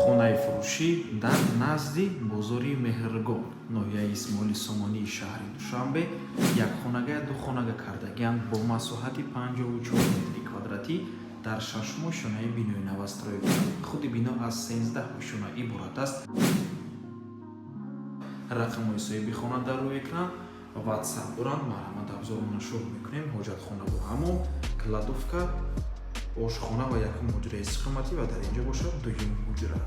Хонаи фурӯшӣ дар назди бозори Меҳргон, ноҳияи Исмоили Сомонии шаҳри Душанбе. Якхонага, духонага кардагианд бо масоҳати 54 метри квадратӣ дар шашум ошёнаи бинои новостройка. Худи бино аз 13 ошёна иборат аст. Рақамҳои соҳиби хона дар рӯи экран, Ватсап доранд. Марҳамат, абзормона шурӯъ мекунем. Ҳоҷатхона бо ҳамом, кладовка, ошхона ва якум ҳуҷраи истиқоматӣ ва дар инҷо бошад дуюм ҳуҷра.